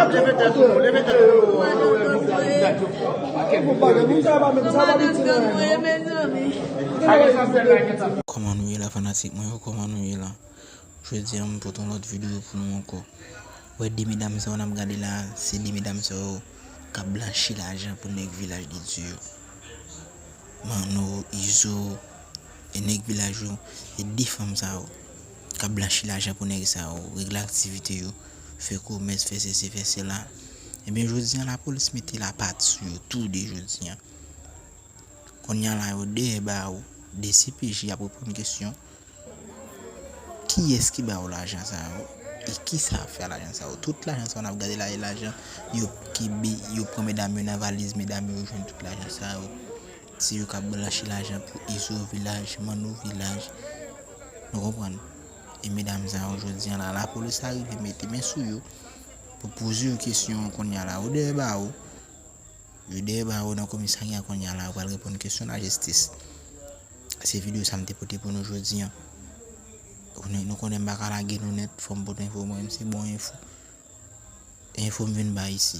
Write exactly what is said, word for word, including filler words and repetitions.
Leve tèt ou, leve tèt ou. Madanm gang mwen, mezanmi. Kòman nou ye la fanatik mwen yo, kòman nou ye la? Jodi a m pote yon lòt videyo pou nou ankò. Wè de medam sa yo n ap gade la, se de medam sa yo k ap blanchi lajan pou nèg Vilaj de Dye yo. Manno, Izo, e nèg Vilaj yo, e de fanm sa yo k ap blanchi lajan pou nèg sa yo, regle aktivite yo, fè komès, fè sesi, fè sela. Ebyen jodi a lapolis mete lapat sou yo tou de jodi a. Kounye a la yo dèyè bawo, de C P J ap reponn kesyon. Kiyès ki ba yo lajan sa yo? E kisa y ap fè a lajan sa yo? Tout lajan sa yo n ap gade la, e lajan yo kenbe, yo pran medam yo nan valiz, medam yo jwenn tout lajan sa yo. Se yo k ap blanchi lajan pou Izo Vilaj, Manno Vilaj. Nou konprann? E medam sa yo jodi a la, lapolis arive mete men sou yo pou poze yo kesyon kounye a la. Yo dèyè bawo. Yo dèyè bawo nan komisarya kounye a la, yo pral reponn kesyon lajistis. Se videyo sa m te pote pou nou jodi a. Nou konnen m pa ka lage nou nèt, fò m pote enfo, mwen menm se bon enfo. Enfo m vin bay isi.